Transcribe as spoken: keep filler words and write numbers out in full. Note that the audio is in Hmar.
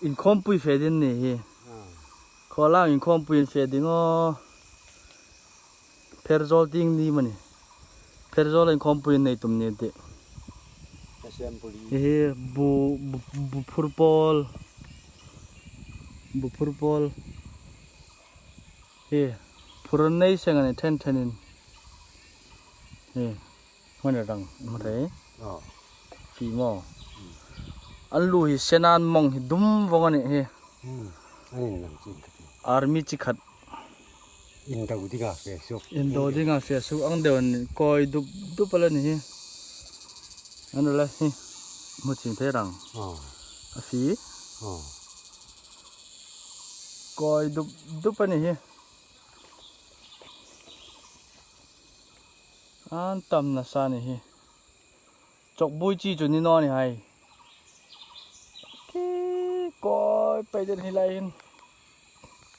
Inkhawmpui fe ding ni hi. Ah. Khawlang inkhawmpui in fe ding aw. Pherzawl tieng ni mani. Pherzawl inkhawmpui in nei tum ni ti. Ka siam puli. Hi bu, bu, bu phur pawl. Bu phur pawl. Hi phur nei seng a ni ṭhen ṭhen in. Hi. Hmun a rang, hmu thei. Oh. Fie maw. An lu hi sena an mawng hi dum vawng a nih hi. Hmm. An inlang chin khat. Army chi khat. Indo dinga fe suk. Indo dinga fe suk ang deu an kawi dup dup a la ni hi. An la hi. Hmu ching thei rang. Oh. A fie. Oh. Kawi dup dup a ni hi. An tam nasa ni hi. Chawkbui chi chu ni naw ni hai. Khi kawi pei den hi lai hin.